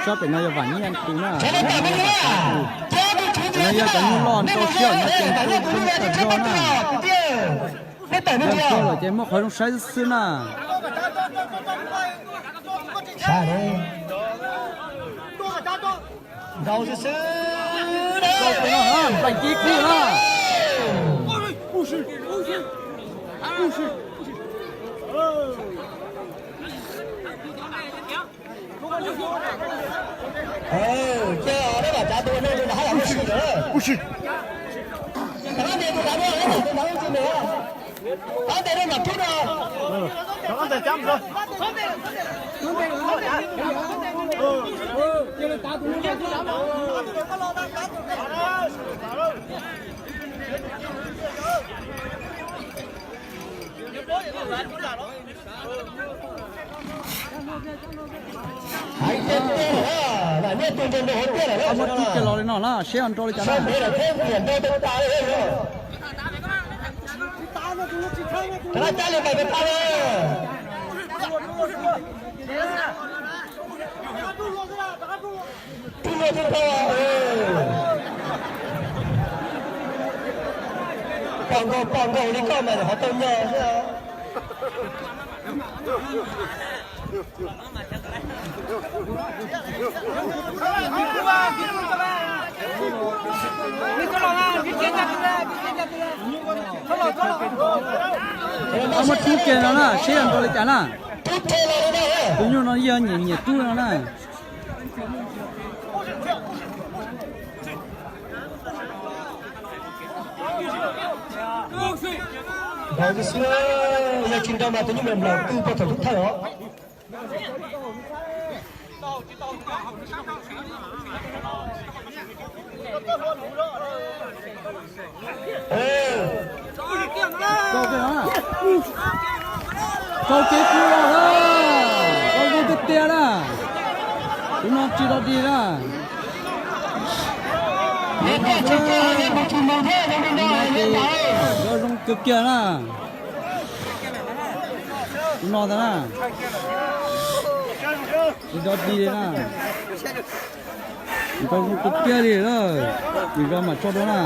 Sab pem no yog Vam Nyiaj tus na, Vam Nyiaj Vam Tsav tus. Cov no yog cov nyuj loj nrau siab no ces nrau zoo tag zog na. Yog nrau lawm ces muaj qhov zoo saib xwb xwb na. Nrau xwb xwb. Plees kiv kuj na. Muab rub kiag los li no na, seb ho nrau li cas na. Pom nkaus pom nkaus li koj mas qhov tau nyo xwb. Muab rub kiag no na, seb yog nrau li cas na. Tus nyuj no yog nyiam nyiam rub no na. Nrau xwb, yog tsis nrau mas tus nyuj nplaum nplaum twb poob thaum thawj os. Rau kev pub los na, rau zoo tiag tiag na. Tus no tsis dog dig na. Rau zoo kawg kiag na. Tus no ntag na. Tsis dog dig li na. Rau zoo kawg kiag li na. Tsis dog mam tso dua na.